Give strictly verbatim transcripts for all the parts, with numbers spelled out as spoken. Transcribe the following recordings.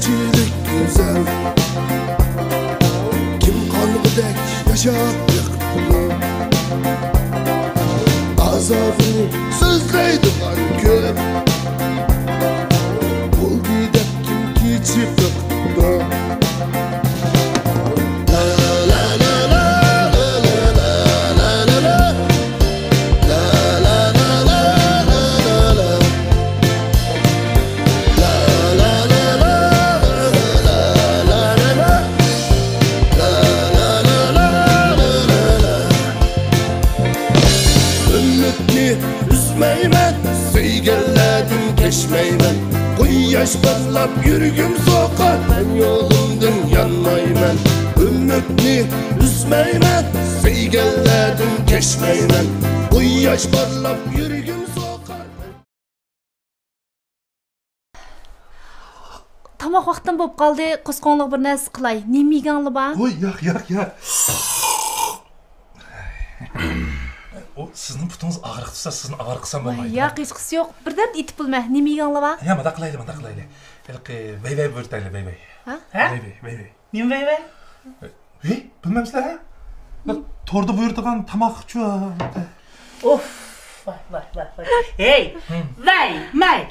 چىرىك گۈزەل، كىم قانغۇدەك ياشاپ بېقىپتۇ؟ ئازابىنى سۆزلەيدىغان كۆپ، بولدى دەپ كىم كېچىپ بېقىپتۇ؟ ئۈمىدنى ئۈزمەيمەن، سۆيگەنلەردىن كەچمەيمەن. قۇياش پارلاپ يۈرىكىم سوقار، مەن يولۇمدىن يانمايمەن. ئۈمىدنى ئۈزمەيمەن، سۆيگەنلەردىن كەچمەيمەن. قۇياش پارلاپ يۈرىكىم سوقار. تاماق ۋاقتىم بولۇپ قالدى، قوسقوڭلۇق بىر نەرسە قىلاي. نېمە يېگەڭلار بار؟ ۋوي، ياق، ياق، ياق. ئۇ سىزنىڭ پۇتىڭىز ئاغرىق تۇرسا، سىزنى ئاغرىق قىلسام ۋاي، بولمايدۇ. ياق، ھېچقىسى يوق. بىردەم ئېتىپ بولىمەن. نېمە يېگەڭلار بار؟ يا، مۇنداق قىلايلى، مۇنداق قىلايلى. ھېلىقى ۋەي ۋەي بۇيرۇتايلى، ۋەي ۋەي. ھە؟ ھە؟ ۋەي ۋەي، ۋەي ۋەي. نېمە ۋەي ۋەي؟ ھېي، بىلمەمسىلەر، ھە؟ بىر توردا بۇيرۇتىدىغان تاماقچۇ. ئۇف، ۋاي، ۋاي، ۋاي، ۋاي. ھېي، ھىم. ۋەي مەي.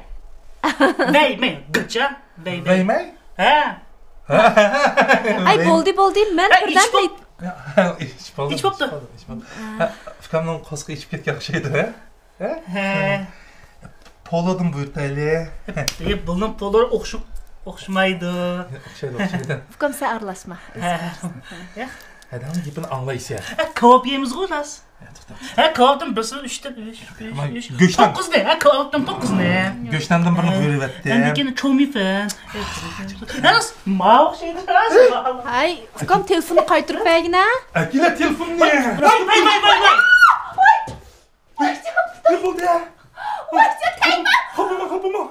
ۋەي مەي، گىرچا. ۋەي ۋەي. ۋەي مەي؟ ھە. ئاي، ۋەي. بولدى، بولدى، مەن ھە، بىردەم ئىچىپ بول-، ئېيت-، ھە، ئىچىپ بولدى، ئىچىپ ئىچىپ بولدى، بوپتۇ. ئىچىپ بولدى، ئىچىپ بولدى. ھە، ئۇكامنىڭ قورسىقى ئېچىپ كەتكەن ئوخشايدۇ، ھە؟ ھە؟ ھە. پولودىن بۇيرۇتايلى. ياق، بۇنىڭ پولو ئوخشىمايدۇ. ئوخشايدۇ، ئوخشايدۇ. ئۇكام، سەن ئارىلاشما. ھە. ھە. ھەدەڭنىڭ گېپىنى ئاڭلايسەن. ھە، كاۋاپ يەيمىزغۇ راست. ھە، توختا. ھە، كاۋاپتىن بىرسىنى ئۈچتىن ئۈچ، ئۈچ، ئۈچ. گۆشتەن. توققۇزنى، ھە، كاۋاپتىن توققۇزنى. گۆشتەندىن بىرنى ھە. بۇيرۇۋەتتىم. ئەمدى كېيىن چومىفەن. ھە، راست، ماۋۇ ئوخشايدۇ، راست. ھەي، ئۇكام، تېلېفوننى قايتۇرۇپ بەرگىنە. ئەكېلە تېلېفوننى. ۋاي، ۋاي، ۋاي، ۋاي، ۋاي. نېمە بولدى؟ ۋاي، سەن تەگمە! خاپىما، خاپىما!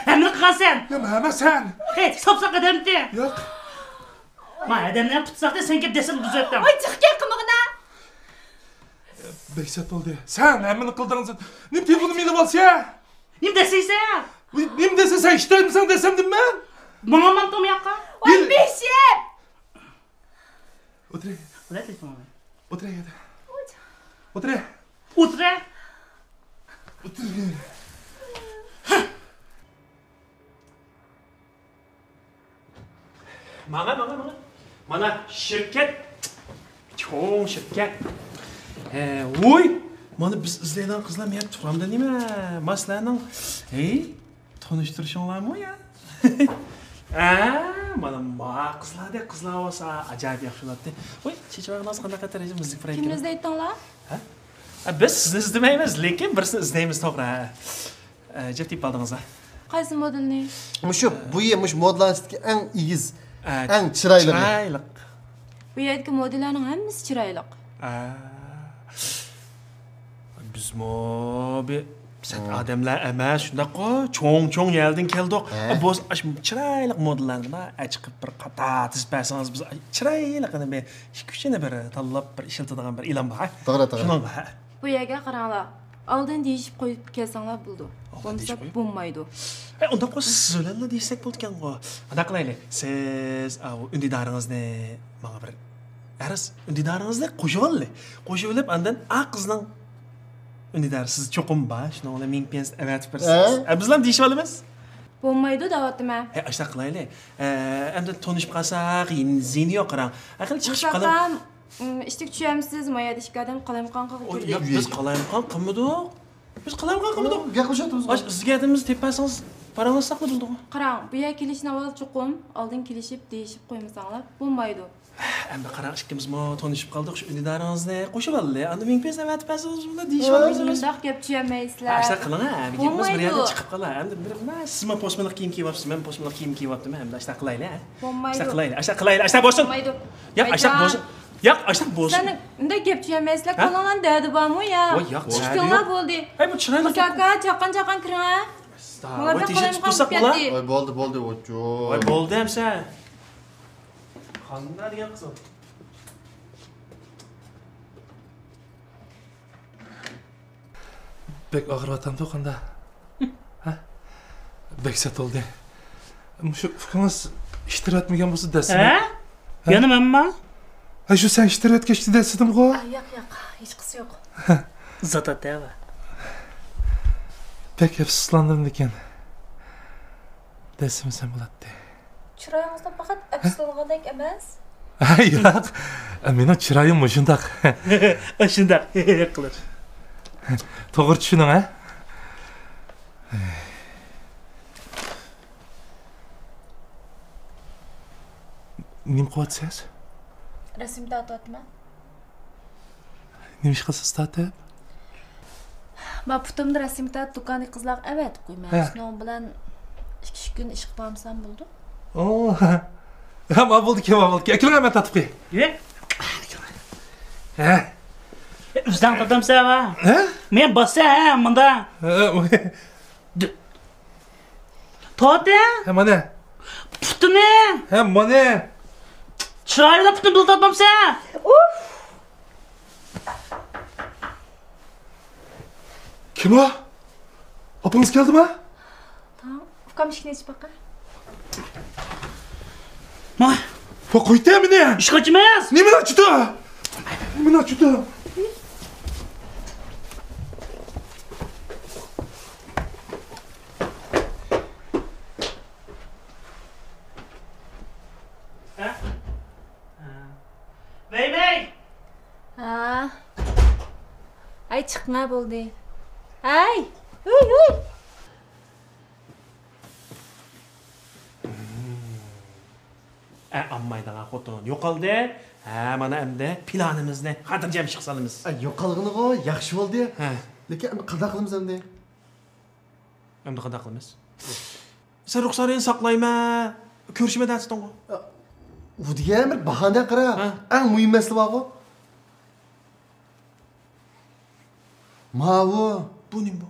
ھەممىنى قىلغانسەن! يا، مەن ئەمەس سەن! ھەي، ساپساق ئادەمتى! ياق! ما ئادەمنى پۇتساقتا سەن كەپ دەسسەم بۇزۇۋەتتىڭ! ۋاي، جىق گەپ قىلمىغىنا! بەك سەت بولدى. سەن ھەممىنى قىلدىڭ سەن. نېمە تېلېفوننى ئېلىۋالسا؟ نېمە دەسسەيسەن؟ نېمە دەسسەيسەن؟ ئىشتايمىسەن دەسەمدىمەن؟ ماڭا مانتۇم ياققا. ۋاي، بېشىم! ئولتۇرە. ئولتۇرە تېلېفونغا. ئولتۇرە يەردە. ئولتۇرە. ئولتۇرە. ئولتۇرە. ماڭا، ماڭا، ماڭا. مانا شىركەت. چوڭ شىركەت. ھە، ۋوي. مانا بىز ئىزدەيدىغان قىزلار مەن تۇرامدا نېمە؟ ما سىلەرنىڭ. ھەي. تونۇشتۇرۇشۇڭلارمۇ يا؟ ھە، مانا ما قىزلاردەك قىزلار بولسا ئاجايىپ ياخشى بولاتتى. ۋوي، چېچىۋالغىنىڭىز قانداق خەتەر، مۇزىكا پرويېكتىنى؟ كىمنى ئىزدەيتتىڭلار؟ ھە؟ ھە، بىز سىزنى ئىزدىمەيمىز، لېكىن بىرسىنى ئىزدەيمىز، توغرا، ھە. ئە، جىق تېپىپ ئالدىڭىز، ھە؟ قايسى مودېلنى؟ مۇشۇ، بۇ يە-، مۇشۇ مودېلنىڭ ئىچىدىكى ئەڭ ئېگىز، ئە، ئەڭ چىرايلىقى. چىرايلىق. بۇ يەردىكى مودېللارنىڭ ھەممىسى چىرايلىق. ئە، بىزمۇ بىر سەت ئادەملەر ئەمەس، شۇنداققۇ؟ چوڭ-چوڭ يەردىن كەلدۇق. ھە. بولسا ئاشۇ چىرايلىق مودېللارنى ئەچىقىپ بىر قاتار تىزىپ بەرسىڭىز، بىز چىرايلىق، يەنە بىر ئىككى-ئۈچىنى بىر تاللاپ، بىر ئىشلىتىدىغان بىر ئېلان بار. توغرا، توغرا. شۇنىڭغا، ھە. بۇ يەرگە قاراڭلار. ئالدىن دېيىشىپ قويۇپ كەلسەڭلار بولىدۇ. ئالدىن بولمىسا دېيىشىپ قويۇپ؟ بولمايدۇ. ھەي، ئۇنداق بولسا سىز بىلەنلا دېيىشسەك بولىدىكەنغۇ. ئانداق قىلايلى. سىز، ئاۋۇ، ئۈندىدارىڭىزنى ماڭا بىر، ئەرز، ئۈندىدارىڭىزنى قوشۇۋالىلى. قوشۇۋېلىپ، ئاندىن ئا قىزنىڭ ئۈندىدارى سىز چوقۇم بار. شۇنىڭ بىلەن مىڭ پيەنسنى ئەۋەتىپ بېرىسىز. ھە؟ ئە، بىز بىلەن دېيىشىۋالىمىز. بولمايدۇ دەۋاتىمەن. ھەي، ئاشۇنداق قىلايلى. ئە، ئەمدى تونۇشۇپ قالساق، زىيىنى يوق، قاراڭ. ئەقەل چىقىشىپ قالىمىز. ئىشتىك چۈشەمسىز، ما يەردە ئىككى ئادەم قالايمىقان قىلغا كىردى. ياق، بىز قالايمىقان قىلمىدۇق. بىز قالايمىقان قىلمىدۇق. گەپ قىلىشىۋاتىمىز. ئاشۇ ئىزدىگەندىمىز تېپىپ بەرسىڭىز، پاراڭلاشساقلا بولىدىغۇ. قاراڭ، بۇ يەرگە كېلىشتىن ئاۋۋال چوقۇم ئالدىن كېلىشىپ، دېيىشىپ قويمىساڭلار بولمايدۇ. ئەمدى قاراڭ، ئىككىمىزمۇ تونۇشۇپ قالدۇق، شۇ ئۈندىدارىڭىزنى قوشۇۋالدى. ئاندىن مىڭ پيەنس ئەۋەتىپ بەرسىڭىز، بۇنى دېيىشىۋالىمىز. مۇنداق گەپ چۈشەنمەيسىلەر. ئاشۇنداق قىلىڭ، ھە. بولمايدۇ. بىر يەردىن چىقىپ قالا. ئەمدى بىر، مەن، سىزمۇ پوشمىلىق كىيىم كىيىۋاپسىز، مەن پوشمىلىق كىيىم كىيىۋاپتىمەن. ئەمدى ئاشۇنداق قىلايلى، ھە. بولمايدۇ. ئاشۇنداق قىلايلى، ئاشۇنداق قىلايلى، ئاشۇنداق بولسۇن. بولمايدۇ. ياق، ئاشۇنداق بولسۇن. ياق، ئاشۇنداق بولسۇن. سەن مۇنداق گەپ چۈشەنمەيسىلەر، ھە؟ كاللاڭلارنىڭ دەردى بارمۇ يا؟ ۋاي، ياق، چىقتىڭلار دەردى يوق. بولدى. ھەي، بۇ چىرايلىق. مۇشۇ ئاكا، چاققان-چاققان كىرىڭ، ھە؟ ئەستاغپۇرۇللا. ماڭا بىر قالايمىقان بولۇپ كەتتى. ۋاي، بولدى، بولدى، ۋوچۇ. ۋاي، بولدى ئەمسە. قانداق دېگەن قىزىم؟ بەك ئاغرىۋاتامدۇ قانداق؟ ھە؟ بەك سەت بولدى. مۇشۇ ئۇكىڭىز ئىشتىرى ئەتمىگەن بولسا دەسسىمە. ھە؟ ھە؟ يەنە مەنما؟ ھە، شۇ سەن ئىشتىرى ئەتكەچتى دەسسىدىمغۇ؟ ئا، ياق، ياق، ھېچقىسى يوق. زات ئەتەۋە. بەك ئەپسۇسلاندىم لېكىن. دەسسىمىسەم بولاتتى. چىرايىڭىزدا پەقەت ئەپسۇسلانغاندەك ئەمەس. ھە، ياق. مېنىڭ چىرايىم مۇشۇنداق. شۇنداق قىلىش. توغرا چۈشىنىڭ، ھە؟ نېمە قىلىۋاتىسىز؟ رەسىم تارتىۋاتىمەن. نېمە ئىش قىلىسىز تارتىپ؟ ما پۇتۇمدا رەسىم تارتىپ دۇكاندىكى قىزلارغا ئەۋەتىپ قويىمەن. ھە. شۇنىڭ بىلەن ئىككى ئۈچ كۈن ئىشقا بارمىسام بولىدۇ. ئوو. ھە، ما بولدىكى، ما بولدىكى. ئەكېلىڭ، مەن تارتىپ قوياي. يە. ھە. ئۆزۈڭ تارتامسەن ۋە؟ ھە؟ مەن باسسا ھە، مۇندا. ھە، ئۇ- تارت ھە. ھە، مانا. پۇتىنى. ھە، مانا. چىرايلىق پۇتىنى بىللە تارتمامسەن؟ ئۇف. كىم ئۇ؟ ئاپىڭىز كەلدىما؟ تاڭ، ئۇكام ئىشىكنى ئېچىپ باقە. ما. ۋا قويتە مېنى! ئىشىك ئاچمايسىز! نېمىنى ئاچىدۇ؟ نېمىنى ئاچىدۇ؟ ھە؟ ھە. ۋەي، ۋەي! ھا. ھەي، چىقما بولدى. ھەي! ھۈي، ھۈي! ئە، ئاممايدىغان خوتۇن يوقالدى. ھە، مانا ئەمدى پىلانىمىزنى خاتىرجەم ئىشقا سالىمىز. ئە، يوقالغىنىغۇ ياخشى بولدى. ھە. لېكىن ئەمدى قانداق قىلىمىز ئەمدى؟ ئەمدى قانداق قىلىمىز؟ سەن رۇخسارىنى ساقلايمەن، كۆرۈشىمەن دەۋاتىتىڭغۇ. ئۇ دېگەن بىر باھانە قارا. ھە. ئەڭ مۇھىم مەسىلە بارغۇ. ماۋۇ. بۇ نېمە بۇ؟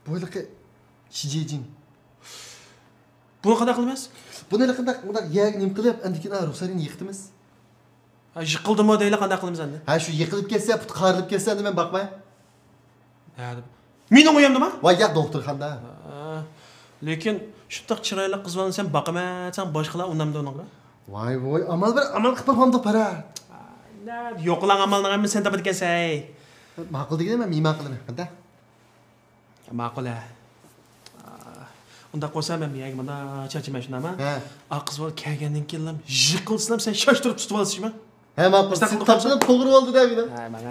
بۇ ھېلىقى شىجىجىڭ. بۇنى قانداق قىلىمىز؟ بۇنى ھېلىقىنداق، مۇنداق يەرگە نېمە قىلىپ، ئاندىن كېيىن رۇخسارىنى يىقىتىمىز. ھە، يىقىلدىمۇ دەيلى، قانداق قىلىمىز ئەمدى؟ ھە، شۇ يىقىلىپ كەتسە، پۇتى قايرىلىپ كەتسە، ئەمدى مەن باقماي. ھە، دەپ. مېنىڭ ئۆيۈمدىمۇ؟ ۋاي، ياق، دوختۇرخانىدا. ھە، لېكىن شۇنداق چىرايلىق قىز بالىنى سەن باقىمەن دېسەڭ، باشقىلار ئۇنامدۇ ئۇنىڭغا؟ ۋاي، ۋاي، ئامال بىر ئامال قىلىپ باقمامدۇق، پەرھات. ھە، يوقىلاڭ ئامالنىڭ ھەممىسىنى سەن تاپىدىكەنسەن. ماقۇل دېگىنىم، مەن مېھمان قىلىمەن، قانداق؟ ماقۇل، ھە. ئۇنداق بولسا مەن بۇ يەرگە مانا چاچىمەن، شۇنداقمۇ؟ ھە. ئا، قىز بالا كەلگەندىن كېيىنلا يىقىلسىلا سەن شاشتۇرۇپ تۇتۇۋالىسىشما؟ ھە، ماقۇل. سىز تاپشۇرۇپ توغرا بولدى دە مېنىڭ. ھە، مانا.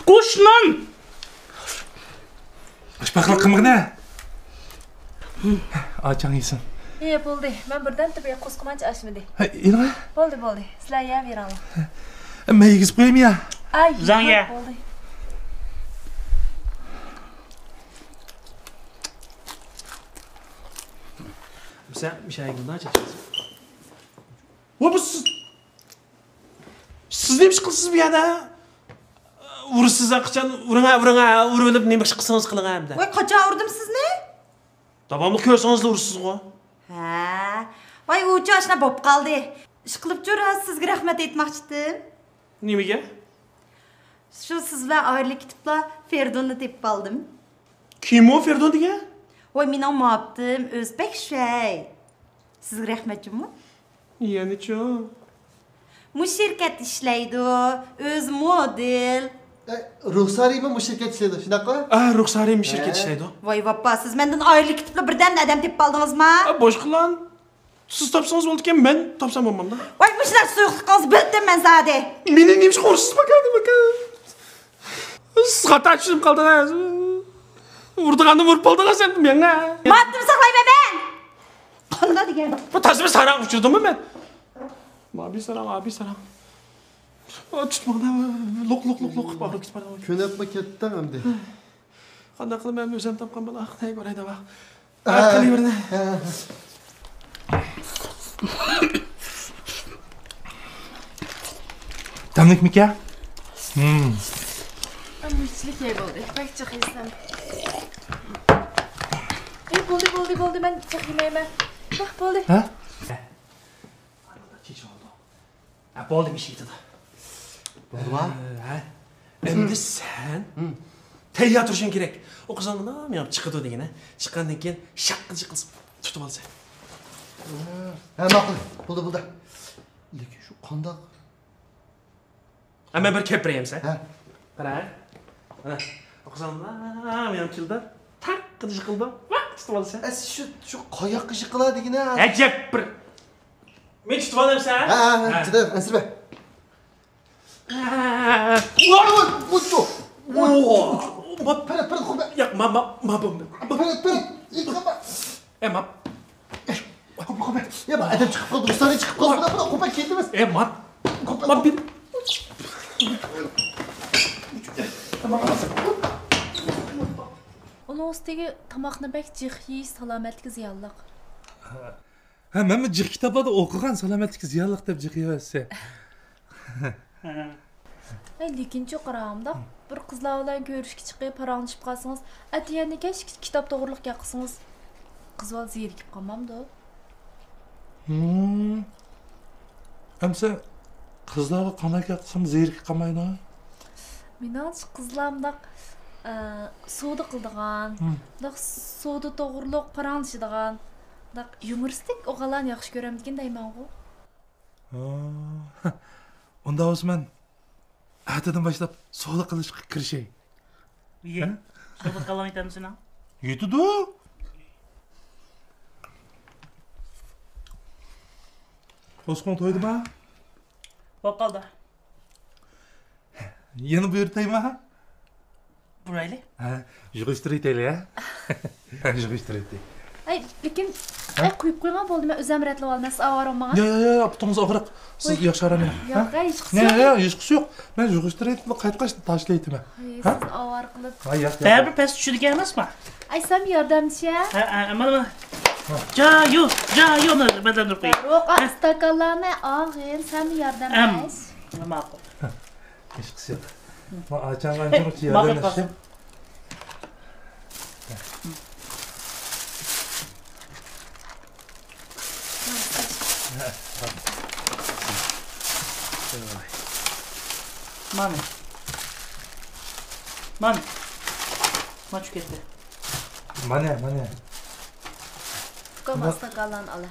گوشنان! ئاشپەقلىق قىلمىغىنە! ئاچاڭ يېسۇن. ئى، بولدى. مەن بىردەم تېپى قوسقىمانچە ئاشمىدى. ھە، ئېلىڭە. بولدى، بولدى. سىلەر يەۋېرىڭلار. مەن يېگۈزۈپ قويايمۇ يا؟ ئاي، زاڭ يە. بولدى. سەن مىشايىڭدىن چەكسىز. ۋە بۇ سىز، سىز نېمە ئىش قىلىسىز بۇ يەردە؟ ئۇرۇشسىز قاچان ئۇرۇڭا، ئۇرۇڭا، ئۇرۇۋېلىپ نېمە ئىش قىلسىڭىز قىلىڭا ئەمدى. ۋاي، قاچان ئۇردۇم سىزنى؟ داۋاملىق كۆرسىڭىزلا ئۇرۇسىزغۇ. ھە. ۋاي، ئۇچۇ ئاشۇنداق بولۇپ قالدى. ئىشقىلىپچۇ راست سىزگە رەھمەت ئېيتماقچىدىم. نېمىگە؟ شۇ سىز بىلەن ئايرىلىپ كېتىپلا فېردوننى تېپىپ ئالدىم. كىم ئۇ فېردون دېگەن؟ ۋاي، مېنىڭ مۇھەببىتىم، ئۆزى بەك شەي. سىزگە رەھمەت جۇمۇ. يەنىچۇ؟ مۇشۇ شىركەتتە ئىشلەيدۇ، ئۆزى مودېل. ئە، رۇخسارىمۇ مۇشۇ شىركەتتە ئىشلەيدۇ، شۇنداققۇ؟ ئا، رۇخسارى مۇشۇ شىركەتتە ئىشلەيدۇ. ۋاي ۋاپا، سىز مەندىن ئايرىلىپ كېتىپلا بىردەمدە ئادەم تېپىپ ئالدىڭىزما؟ ئا، بوش قىلغان. سىز تاپسىڭىز بولىدىكەن، مەن تاپسام بولمامدۇ؟ ۋاي، مۇشۇنداق سۇيۇقلۇقىڭىزنى بىلدىم مەن زادى. مېنى نېمىشقا ئۇرۇسىز، ماكا، ماكا؟ سىز خاتا چۈشىنىپ قالدىڭىز. ئۇرىدىغاننى ئۇرۇپ بولدىڭىز ئەمدى ماڭا. ماتتىم ساقلايمەن مەن. قانداق دېگەن؟ بۇ تازا بىر ساراڭ ئۇچۇردۇممۇ مەن؟ ئابى ساراڭ، ئابى ساراڭ. ئا، تۇتماڭ، لوق، لوق، لوق، لوق، باغرى كېتىپ بارىدۇ. كۆنۈپمۇ كەتتىڭ ئەمدى. قانداق قىلىمەن، ئۆزۈم تاپقان بالا، ئاق، نەگە باراي دەپ. ھە، قىلىۋېرىڭ. ھە. تەملىكمىكەن؟ ھىم. مۇشتلۇق يەي بولدى. بەك جىق يېسەم. ئەي، بولدى، بولدى، بولدى. مەن جىق يېمەيمەن. ۋاھ، بولدى. ھە؟ ھە، بولدى، مىشىيتىدا. بولدىما؟ ھە. ئەمدى سەن تەييار تۇرۇشۇڭ كېرەك. ئۇ قىزىڭ مانا مېڭىپ چىقىدۇ دېگىنە. چىققاندىن كېيىن شاققىدە قىلسا تۇتۇپ ئالىسەن. ھە، ماقۇل. بولدى، بولدى. لېكىن شۇ قانداق؟ ھە، مەن بىر كەپ بېرەي ئەمسە. ھە. قارا. مانا. ئۇ قىزىڭ مانا مېڭىپ چىلدار. تاققىدە قىلىدۇ. ۋاق تۇتۇپ ئالىسەن. ئەس شۇ، شۇ قاياققا قىلا دېگىنە. ئەجەب بىر. مېنى تۇتۇپ ئالامسەن؟ ھە، ھە، ھە. چىداپ، ئەنسىرىمە. ۋاي، ۋاي، ۋاي، ۋاي. پەرەت، پەرەت، قوپە. ياق، ما، ما، ما، بۇ. پەرەت، پەرەت، يىقىلما. ئە، ما. قوپە، قوپە. يا، ما، ئادەم چىقىپ قالدى، مۇستانى چىقىپ قالدى. قوپە، قوپە، كەلدىمىز. ئە، ما. قوپە. ما، بىر. ئۇنىڭ ئۈستىگە تاماقنى بەك جىق يېيىش سالامەتلىككە زىيانلىق. ھە، مەنمۇ جىق كىتابلاردا ئوقۇغان، سالامەتلىككە زىيانلىق دەپ جىق يەۋەتسە. ھەي، لېكىنچۇ قارا، مۇنداق بىر قىزلار بىلەن كۆرۈشكە چىقىپ، پاراڭلىشىپ قالسىڭىز، ئەتىگەندە كەچ كىتاب توغرىلىق گەپ قىلسىڭىز، قىز بالا زېرىكىپ قالمامدۇ؟ ھىم. ئەمسە قىزلارغا قانداق گەپ قىلسام زېرىكىپ قالمايدۇ؟ مېنىڭچە قىزلار مۇنداق، ئە، سودا قىلىدىغان، ھىم. مۇنداق سودا توغرۇلۇق پاراڭلىشىدىغان، مۇنداق يۇمۇرىستىك ئوغۇللارنى ياخشى كۆرەمدىكىن دەيمەنغۇ. ھا. ئۇنداق بولسا مەن ئەتىدىن باشلاپ سودا قىلىشقا كىرىشەي. ئىيى. ھە؟ سودا قىلالمايتتىمۇ سېنىڭ؟ يېتىدۇ. توسقۇڭ تويدىما؟ بولۇپ قالدى. يەنە بۇيرۇتايما؟ بۇرايلى. ھە، يىغىشتۇرۇۋېتەيلى، ھە؟ يىغىشتۇرۇۋېتەي. ئەي، لېكىن، ھە؟ ئەي، قويۇپ قويۇڭا بولدى، مەن ئۆزۈم رەتلىۋالىمەن، سىز ئاۋارە بولماڭ. ياق، ياق، ياق، پۇتىڭىز ئاغرىق. سىز ياخشى ئارام ئېلىڭ. ياق، ھە؟ ھېچقىسى ياق. ياق، ياق، ھېچقىسى يوق. مەن يىغىشتۇرۇۋېتىپ قايتقاچ تاشلىۋېتىمەن. ھە؟ سىز ئاۋارە قىلىپ. ھە، ياق، ياق. بەرىبىر پەس چۈشىدىكەن ئەمەسما؟ ئايسام ياردەمچى. ھە، ھە، مانا، مانا. جايو، جايونى بەدەندۈر قوي. ھە؟ ئىستاكانلارنى ئاغىن، سەن ياردەم ئەم. ئەت. ماقۇل. ھېچقىسى يوق. ما ئاچاڭغا ئانچە مۇنچە ياردەملەشسە. مانا. مانا. ماچۇ كەتتى. مانا، مانا. ئۇكام، ئىستاكانلارنى ئالا.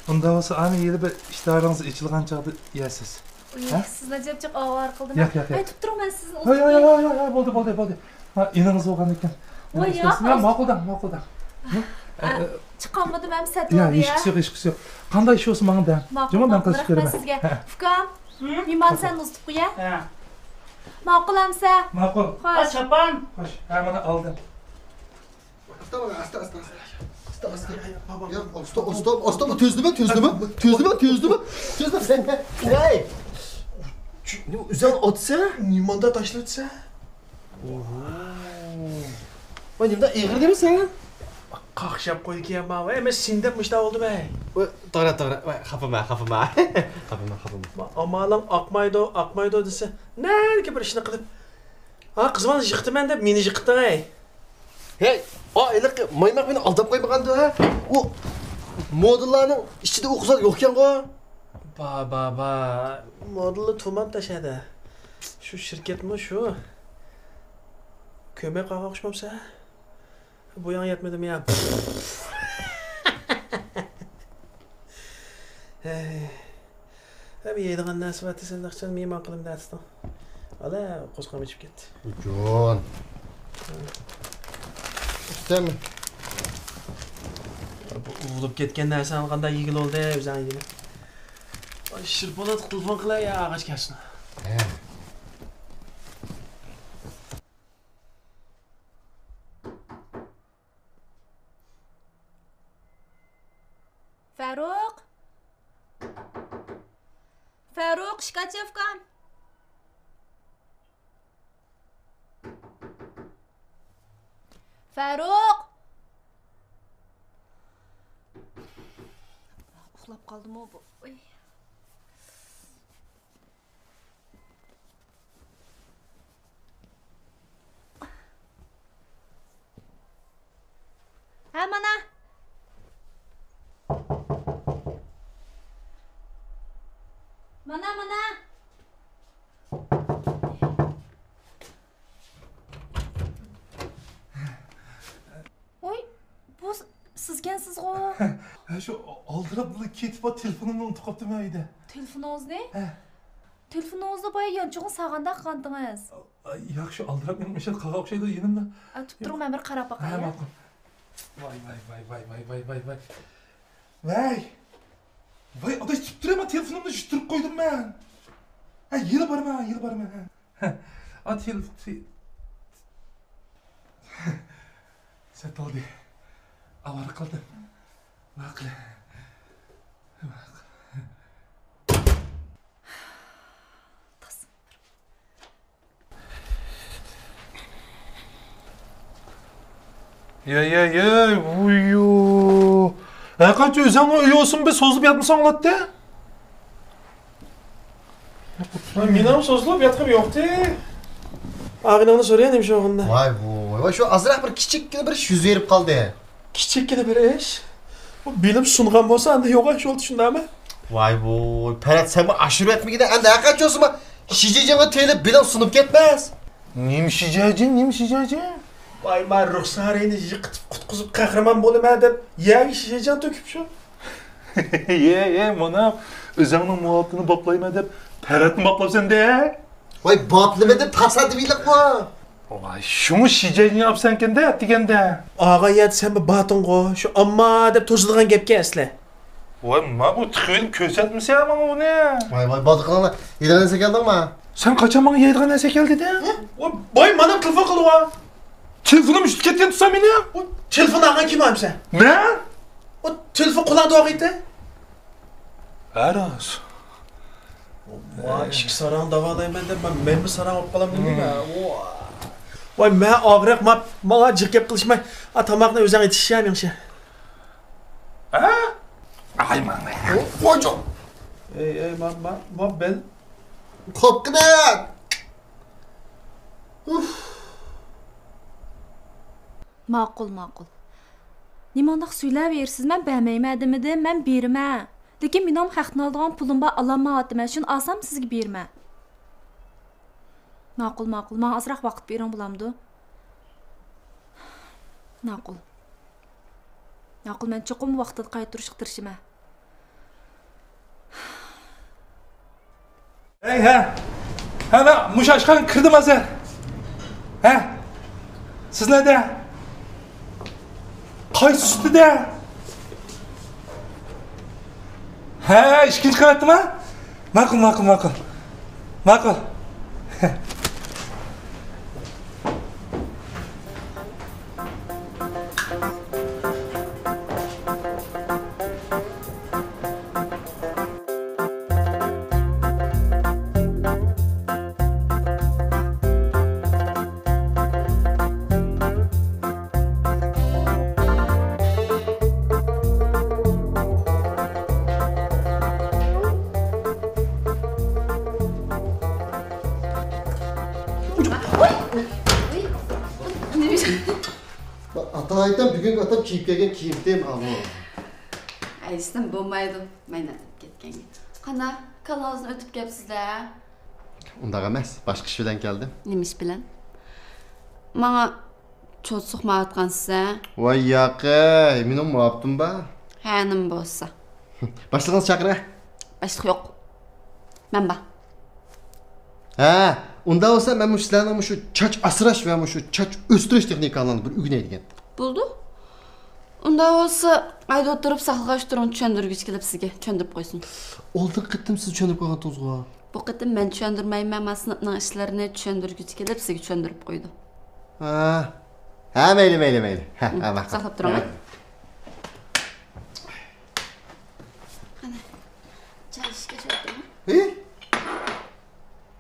ئۇنداق بولسا، ئانا يېرى بىر ئىشتىھارىڭىز ئېچىلغان چاغدا يەرسىز. ئۇي، ھە؟ سىزنى جىق ئاۋارە قىلدىم. ياق، ياق، ياق. ئاي، تۇرۇپ تۇرۇڭ، مەن سىزنى ياق، ياق، ئۇزىتىپ ياق، ياق، ياق، بولدى، بولدى، بولدى. ھە، ئېنىڭىز بولغاندىكىن. ۋاي، ياق، ياق، ماقۇل دەڭ، ماقۇل دەڭ. ھە؟ ئە، ئە، چىقالمىدىم، ھەم سەت يا، بولدى يا. ھېچقىسى يوق، ھېچقىسى يوق. قانداق ئىش بولسا ماڭا دەڭ. ماقۇل، جۇمۇ، مەن ماقۇل، قىلىشىپ رەھمەت بېرىمەن. سىزگە. ھە. ئۇكام، ھىم؟ مېھمان سەن ئۇزىتىپ قويە. ھە. ماقۇل ئەمسە. ماقۇل. خوش. ئا، چاپان. خوش. ھە، مانا ئالدىم. ئاستا، ئاستا، ئاستا، ئاستا. ئاستا، ئاستا. يا، ئاستا، ئاستا، ئاستا، تۆزلىمە، تۆزلىمە، تۆزلىمە، تۆزلىمە، تۆزلىمە. ھەي! نېمە ئۆزۈڭ ئاتسا؟ نېمانداق تاشلىۋەتسە؟ ئوھو. ۋاي، نېمىنداق ئېغىر دېمىسەن؟ قاقشاپ قويدىكەن ماۋۇ. ئەمەس سېنى دەپ مۇشۇنداق بولدىم ھەي. ۋاي، توغرا، توغرا. ۋاي، خاپىما، خاپىما. خاپىما، خاپىما. ئامالىڭ ئاقمايدۇ، ئاقمايدۇ دېسە، نەدىكى بىر ئىشنى قىلىپ، ھا، قىزىڭنى يىقىتىمەن دەپ مېنى يىقىتتىڭ ھەي. ھەي، ئا، ھېلىقى مايماق مېنى ئالداپ قويمىغاندۇ، ھە؟ ئۇ مودېللارنىڭ ئىچىدە ئۇ قىزلار يوقكەنغۇ؟ با، با، با. مودېللا تۇماپ تاشادە. شۇ شىركەتمۇ شۇ. كۆرمەي قالغان ئوخشىمامسەن؟ بوياڭ يەتمىدىمۇ يا؟ ھەي. ھەم يەيدىغان نەرسە بار دېسەم، نەقچان مېھمان قىلىمەن دەتتىڭ. ئالا، قوزغام ئېچىپ كەتتى. ئۇچۇن. ئۈستەم. بۇ ئۇۋۇلۇپ كەتكەن نەرسەڭ قانداق يېگىلى بولدى، ئۆزۈڭ يېگىلى. ئاي، شىرپولات تېلېفون قىلاي يا، ئاغاچ كەلسۇن. ھە. فاروق! فاروق، ئىشىك ئاچ ئۇكام! فاروق! ئۇخلاپ قالدىمۇ بۇ؟ ئۇي. ھە، مانا. مانا، مانا. ۋوي، بۇ س-، سىزكەنسىزغۇ؟ ھە، شۇ ئالدىراپلا كېتىپ، تېلېفونۇمنى ئۇنتۇپ قاپتىمەن ئۆيدە. تېلېفونىڭىزنى؟ ھە. تېلېفونىڭىزنى بايا يانچۇقىڭىز سالغاندا قالدىڭىز. ئاي، ياق، شۇ ئالدىراپ مېڭىپ ئىشلەپ قالغان ئوخشايدۇ يېنىمدا. ئا، تۇرۇپ تۇرۇڭ، مەن بىر قاراپ باقاي. ھە، ماقۇل. ۋاي، ۋاي، ۋاي. ۋاي! ۋاي، ئاداش، تۇرۇپ تۇرۇڭ، تېلېفونۇمنى يۈتتۈرۈپ قويدۇم مەن. ھە، يېلى بارىمەن، يېلى بارىمەن، ھە. ئا، تېلېف-، تې-، سەت بولدى. ئاۋارە قىلدىم. ماقۇل. ماقۇل. ياي، ياي، ياي، ۋۇييۇ. ھەرقانچە ئۆزۈڭنىڭ ئۆيى بولسىمۇ، بىر سوزۇلۇپ ياتمىساڭ بولاتتى. مېنىڭ سوزۇلۇپ ياتقۇم يوقتى. ئاغىنەڭنى سورىغىن، نېمە ئىش بولغىنىنى. ۋاي، ۋاي، ۋاي، شۇ ئازراق بىر كىچىككىنە بىر ئىش يۈز بېرىپ قالدى. كىچىككىنە بىر ئىش؟ بۇ بېلىم سۇنغان بولسا، ئەمدى يوغان ئىش بولدى، شۇنداقمۇ؟ ۋاي، ۋاي، پەرەت، سەنمۇ ئاشۇرۇۋەتمىگىنە، ئەمدى ھەرقانچە بولسىمۇ شىجىجىڭغا تېيىلىپ بېلىڭ سۇنۇپ كەتمەس. نېمە شىجاجىڭ، نېمە شىجاجىڭ؟ ۋاي، ما رۇخسارىنى يىقىتىپ قۇتقۇزۇپ قەھرىمان بولىمەن دەپ يەرگە شىجاجىڭ تۆكۈپ شۇ. يە، يە، مانا ئۆزۈڭنىڭ مۇھەببىتىنى باپلايمەن دەپ پەرەتنى باپلاپسەن دە. ۋاي، باپلىمىدىم، تاسادىپىيلىقمۇ؟ ۋاي، شۇڭا شىجاجىڭ ئاپسەنكەن دە، ئەتىگەندە. ئاغا، يەدە سەن بىر باتىڭغۇ، شۇ ئامما دەپ توسىدىغان گەپكەن ئەسلى. ۋاي، ما بۇ تىخىن كۆرسەتمىسە ماڭا ئۇنى. ۋاي، ۋاي، بالدۇقىنىڭ يەيدىغان نەرسە كەلدىڭما؟ سەن قاچان ماڭا يەيدىغان نەرسە كەلدى دە؟ ۋاي، مانا تېلېفون قىلدىغۇ. تېلېفونۇم ئۈچۈپ كەتكەن تۇرسام مېنى. ۋاي، تېلېفون ئالغان كىم ئەمسە؟ مەن؟ ۋاي، تېلېفون قۇلاقتا ئوغىتى. ھە راست. ۋاي، ئىچكى ساراڭ داۋالايمەن دەپ مەن، مەنمۇ ساراڭ بولۇپ قالامدىم نېمە؟ ۋاي. ۋاي، مەن ئاغرىق، ما، ماڭا جىق گەپ قىلىشماي. ئا، تاماقنى ئۆزۈڭ ئېتىشىشە مېڭىشە. ھە؟ ئاي، ماڭا. ۋاجو. ئەي، ئەي، ما، ما، ما، بەل. قوپقىنە! ئۇف. ماقۇل، ماقۇل. نېمانداق سۆيلەۋېرىسىز؟ مەن بەرمەيمەن دېمىدىم، مەن بېرىمەن. لېكىن مېنىڭمۇ خەقتىن ئالىدىغان پۇلۇم بار، ئالالمايۋاتىمەن. شۇنى ئالسام سىزگە بېرىمەن. ماقۇل، ماقۇل. ماڭا ئازراق ۋاقىت بېرىڭ بولامدۇ؟ ماقۇل. ماقۇل، مەن چوقۇم ۋاقتىدا قايتۇرۇشقا تىرىشىمەن. ھەي، ھە. ھە، مەن مۇشۇ ئاشخانىغا كىردىم ھازىر. ھە؟ سىز نەدە؟ قايسى ئۈستىدە؟ ھە، ئىككىنچى قەۋەتتىما؟ ماقۇل، ماقۇل، ماقۇل. ماقۇل. ئاتا ئايتام، بۈگۈنكى ئاتام كىيىپ كەلگەن كىيىمتىم، ئاۋۇ. ئەيسىتىم بولمايدۇ، مەن ئەتىپ كەتكەنگە. قانا، كاللىڭىزنى ئۆتۈپ كەپسىز-دە. ئۇنداق ئەمەس، باشقا ئىش بىلەن كەلدىم. نېمە ئىش بىلەن؟ ماڭا چوت سوقمايۋاتقانسىز ھە؟ ۋاي ياقەي، مېنىڭ مۇھەببىتىم بار. ھە، نېمە بولسا. باشلىقىڭىز چاقىرە. باشلىق يوق. مەن بار. ھە، ئۇنداق بولسا مەن مۇشۇ سىلەرنىڭ مۇشۇ چاچ ئاسراش ۋە مۇشۇ چاچ ئۆستۈرۈش تېخنىكاڭلارنى بىر ئۆگىنەي دېگەن. بولىدۇ. ئۇنداق بولسا، ھايدا ئولتۇرۇپ ساقلىغاچ تۇرۇڭ، چۈشەندۈرگۈچى كېلىپ سىزگە چۈشەندۈرۈپ قويسۇن. ئالدىنقى قېتىم سىز چۈشەندۈرۈپ قويغانتىڭىزغۇ. بۇ قېتىم مەن چۈشەندۈرمەيمەن، مانا سىنىپنىڭ ئىشلىرىنى چۈشەندۈرگۈچى كېلىپ سىزگە چۈشەندۈرۈپ قويىدۇ. ھە. ھە، مەيلى، مەيلى، مەيلى. ھە، ھە، ماقۇل. ساقلاپ تۇرۇڭ، ھە. ھە. قانا، چاي ئىچىشكە شۇ يەردىمۇ؟ ھى؟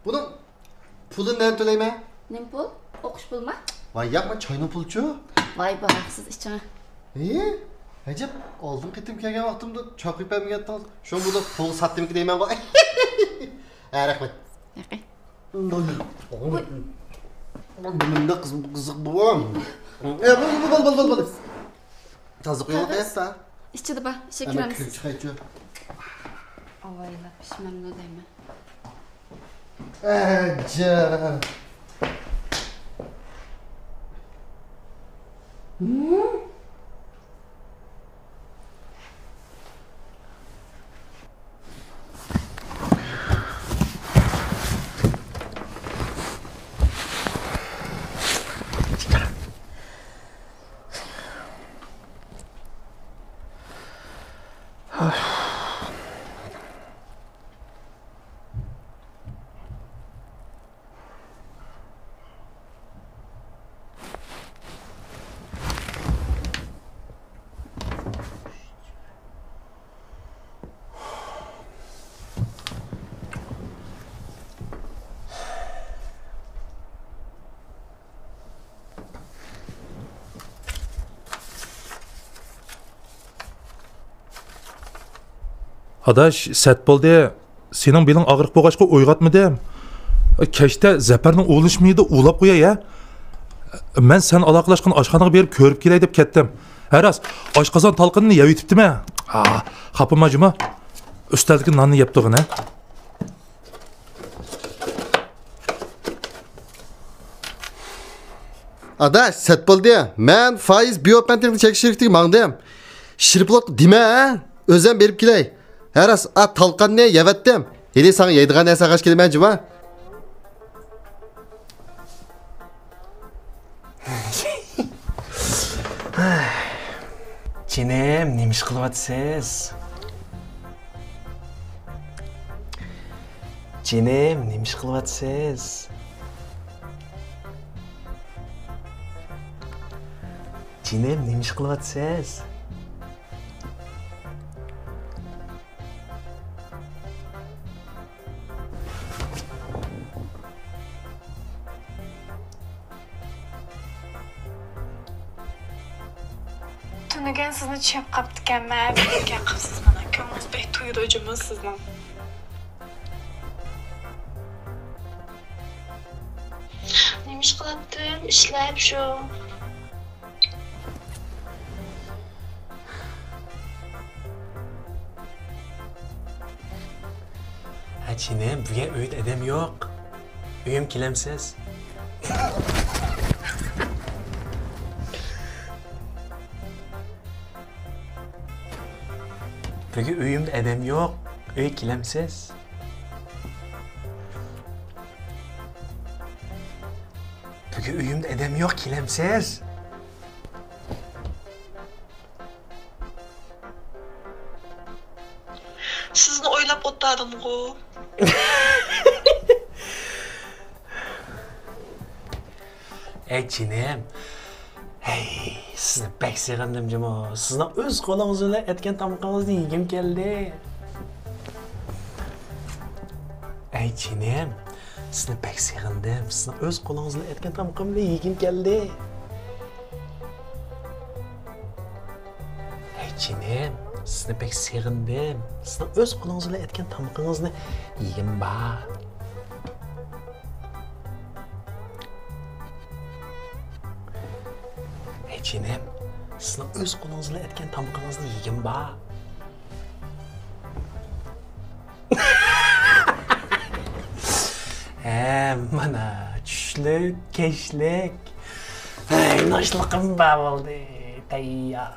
بۇنىڭ پۇلىنى نەدىن تۆلەيمەن؟ نېمە پۇل؟ ئوقۇش پۇلىما؟ ۋاي ياق، مانا چاينىڭ پۇلىچۇ؟ ۋاي بار، سىز ئىچىڭ. ھى؟ ئەجەب، ئالدىنقى قېتىم كەلگەن ۋاقتىمدا چاقىرىپ بەرمىگەنتىڭىز. شۇ بۇدا پۇل ساتتىمىكى دەيمەنغۇ. ھە، رەھمەت. ياقى. بۇنىڭدا قىز-، قىزىق بۇ. ئە، بول، بول، بول، بول، بول. تازا قويۇڭ قاغىز. قايسا؟ ئىچىدە بار، ئەمما شېكىرەمسىز. كۆرۈپ چىقايچۇ. ئاۋايلاپ پىشمامدۇ دەيمەن. ئەجەب. ئاداش، سەت بولدى. سېنىڭ بېلىڭ ئاغرىق بولغاچقا ئويغاتمىدىم. كەچتە زەپەرنىڭ ئۇلىنىش مېيىدا ئۇلاپ قوياي ھە. مەن سەن ئالاقىلاشقان ئاشخانىغا بېرىپ كۆرۈپ كېلەي دەپ كەتتىم. ھە راست، ئاشقازان تالقىنىنى يەۋېتىپتىمەن. ئا، خاپىما جۇما. ئۈستەلدىكى ناننى يەپ تۇرغىن ھە. ئاداش، سەت بولدى. مەن فايىز بىيوپەنتىنىڭ چەكلىك شىركىتىگە ماڭدىم. شىرپىلوت دېمە ھە. ئۆزۈم بېرىپ كېلەي. ھە راست، ئا، تالقاننى يەۋەتتىم. ھېلى ساڭا يەيدىغان نەرسە ئالغاچ كېلىمەن جۇما. جېنىم، نېمە ئىش قىلىۋاتىسىز؟ جېنىم، نېمە ئىش قىلىۋاتىسىز؟ جېنىم، نېمە ئىش قىلىۋاتىسىز؟ تۈنۈگۈن سىزنى چۈشەپ قاپتىكەنمەن، بەك يېقىمسىز مانا، كۆڭلىڭىز بەك تويىدۇ جۇمۇ سىزنىڭ. نېمە ئىش قىلاتتىم؟ ئىشلەپ شۇ. ھە، جېنىم، بۈگۈن ئۆيدە ئادەم يوق. ئۆيۈم كېلەمسىز؟ بۈگۈن ئۆيۈمدە ئادەم يوق. ئۆيگە كېلەمسىز؟ بۈگۈن ئۆيۈمدە ئادەم يوق، كېلەمسىز؟ سىزنى ئويلاپ ئولتۇردۇمغۇ. ئەي جېنىم، ھەي، سىزنى بەك سېغىندىم جۇمۇ. سىزنىڭ ئۆز قولىڭىز بىلەن ئەتكەن تامىقىڭىزنى يېگۈم كەلدى. ئەي جېنىم، سىزنى بەك سېغىندىم. سىزنىڭ ئۆز قولىڭىز بىلەن ئەتكەن تامىقىمنى يېگۈم كەلدى. ئەي جېنىم، سىزنى بەك سېغىندىم. سىزنىڭ ئۆز قولىڭىز بىلەن ئەتكەن تامىقىڭىزنى يېگۈم بار. ئەي جېنىم، سىزنىڭ ئۆز قولىڭىز بىلەن ئەتكەن تامىقىڭىزنى يېگۈم بار. ھە، مانا، چۈشلۈك، كەچلىك. ھەي، ناشتىلىقىم بار بولدى. تەييار.